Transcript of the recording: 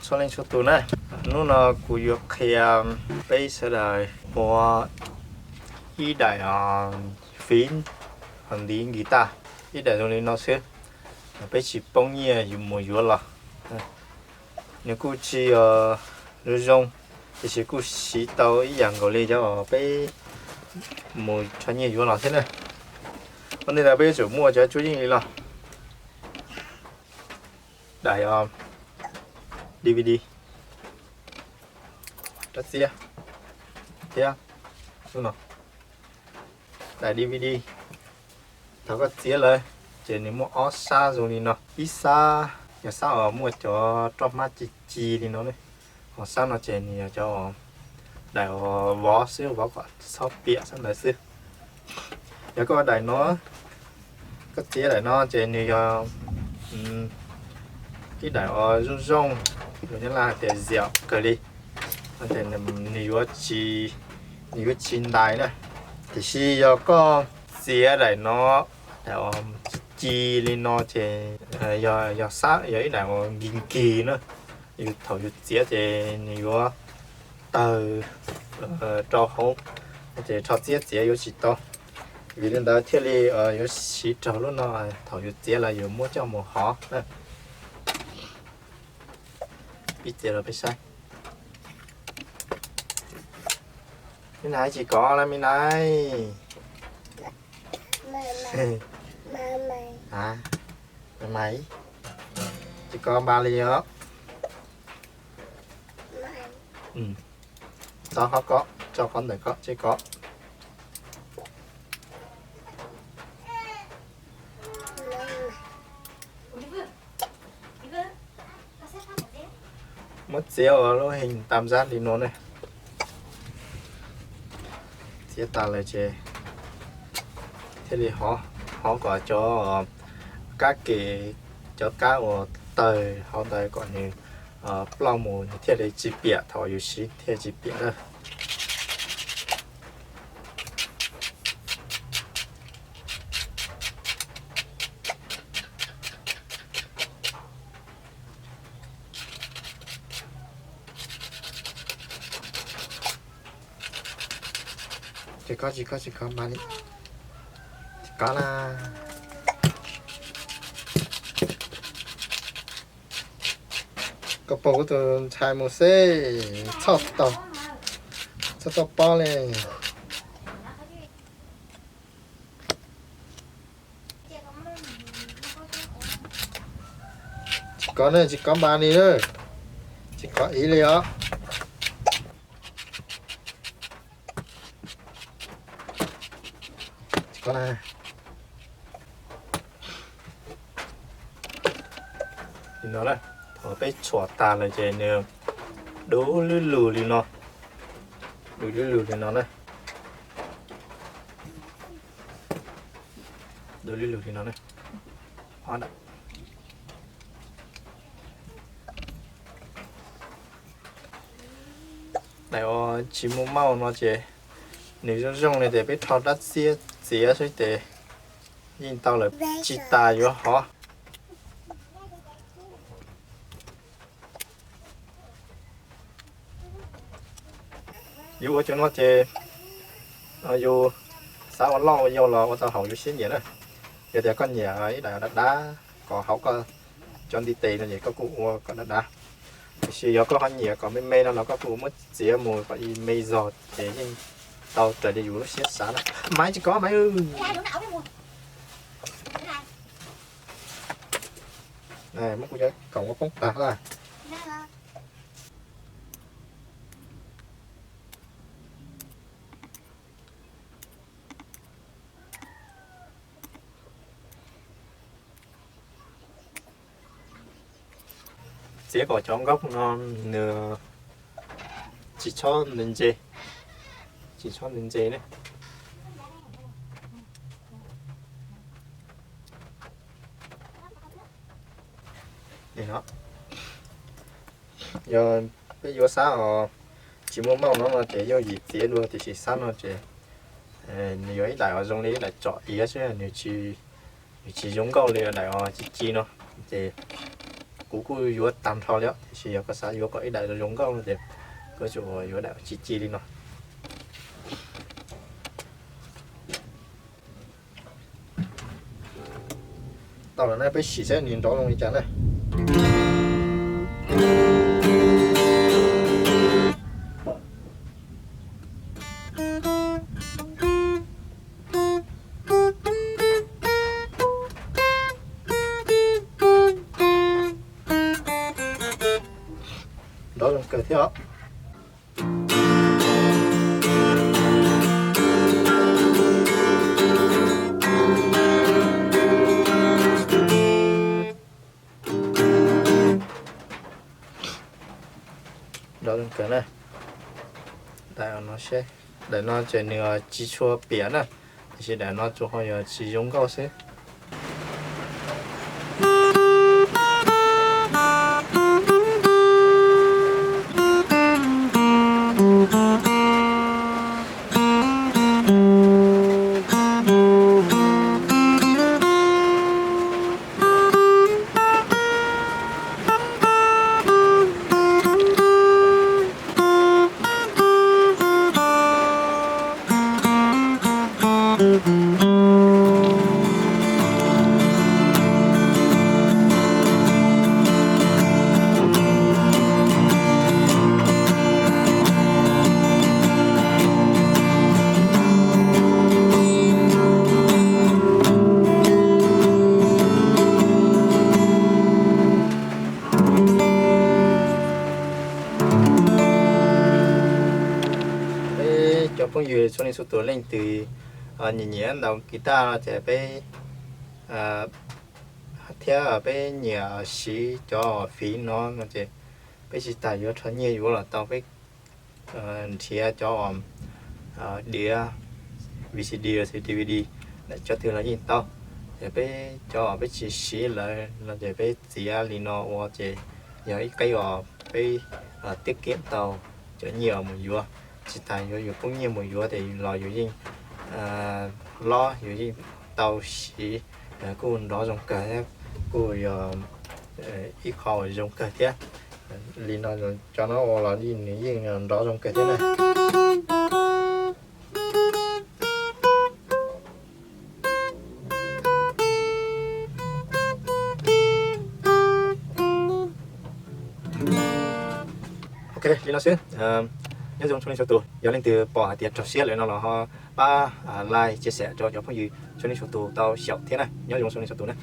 Txhua leej txhua tus na, hnub no kuv yuav qhia peb sawv daws ua ib daim fib ntiv guitar, ib daim zoo li no xwb. Peb tsis poob nyiaj mus yuav los. Nws kuj tsis yog zoo zoo, tiam sis kuj siv tau ib yam nkaus li cov peb mus rho nyiaj yuav los thiab na. Ua ntej ntawd peb yuav tsum muaj cov cuab yeej li los, daim D V D, rab txiab, thiab daim D V D. Thaum koj txiav lawm ces nws muaj ob sab zoo li no. Ib sab yog sab uas muaj cov roj hmab ci ci li no ne, ho sab no ces nws yog cov daim uas vov xwb, vov kom txhob piam sab ntawd xwb. Yog koj daim no, koj txiav daim no ces nws yog ib daim uas zoo zoo, lus Nyab Laj hais tias diam kawg li, nws yuav tsis ntais na. Tiam sis yog koj txiav daim no, daim uas ci ci li no ces yog, yog ib daim uas nkig nkig na. Yus thaum yus txiav ces nws yuav tawg rau hauv, ces rho txiab txiav yuav tsis tau. Vim li ntawd thiaj li yuav siv raug lub no, thaum yus txiav los yus muab coj mus hov. Pib txiav los peb saib. Me nais, tsis kov la me nais. Tsis kov npas li os. Tso qhov ko, tso qhov ntawm ko, tsis kov. Muab txiav ua lub heev tam zab li no ne. Txiav tas lawm ces thiaj li hov kom cov kab ke, cov kab uas tawg hauv ntawd kom nws ploj mus, nws thiaj li tsis piam, thaum yus siv thiaj tsis piam lawm. Tsis kov, tsis kov, tsis kov npas li. Tsis kov na. Koj pom kuv tus ntxhais mus xwb, txhob tau, txhob tau pob li. Tsis kov na, tsis kov npas li na. Tsis kov ib li os. Tsis kov na. Li no na, thaum peb tshuam tas lawm ces nws du lug lug li no, du lug lug li no na, du lug lug li no na. Daim uas tsis muaj mauj no ces nws zoo zoo li ces peb rho rab txiab txiav xwb ces yeej tau lawm, tsis tas yuav hov. Yus ua cov no ces yus xav ua loj ua yau los ua tau hauv yus siab nyiam na. Yog tias koj nyiam ib daim dav dav kom hauv koj cov ntiv tes no ces koj kuj ua kom dav dav. Tiam sis yog koj ho nyiam kom me me no los koj kuj muab txiav mus kom me zog ces yeej tau raws li yus lub siab xav na. Maiv, tsis kov Maiv. Muab kuv cov kaum ua poob tag lawm. Txiav kom cov nkauj no nws tsis txhob ntse, tsis txhob ntse ne. Yog peb yuav xab os, tsis muaj mauj no no ces yooj yim txiav dua, tiam sis xab no ces nws yog ib daim uas zoo li ib daim tsom iav xwb, nws tsis zoo nkauj li daim uas ci ci no. Ces Kuv kuj yuav tag nrho li os, tiam sis yog koj xav yuav kom ib daim zoo nkauj no ces koj tsum yuav daim ci ci li no. Tau lawm na, peb sim saib nws nrov zoo li cas na. Nrov zoo kawg thiab os. Nrov zoo kawg na. Daim no seb, daim no ces nws tsis tshua piam na, tiam sis daim no tsuas ho yog tsis zoo nkauj xwb. Peb cov phooj ywg txhua leej txhua tus leej twg nyiam nyiam ntaus guitar no ces peb thiab peb nyiam siv cov fiv no no ces peb tsis tas yuav rho nyiaj yuav los tau, peb nrhiav cov diav V C D los sis D V D daim cov twg los yeej tau. Ces peb cov peb tsis siv lawm no ces peb txiav li no ua ces yog ib qib uas peb tiết kiệm tau cov nyiaj uas mus yuav. Tsis tas yuav yus poob nyiaj mus yuav ces los yus yeej hlob, yus yeej tau siv, kuj nrov zoo kawg thiab, kuj yog ib qho uas zoo kawg thiab. Li no cov no ua los nws yeej nrov zoo kawg thiab na. Ok, li no xwb. Nyob zoo txhua leej txhua tus, yog leej twg pom hais tias raug siab lawm no los ho pab like, chia sẻ rau cov phooj ywg txhua leej txhua tus tau xyaum thiab na. Nyob zoo txhua leej txhua tus na.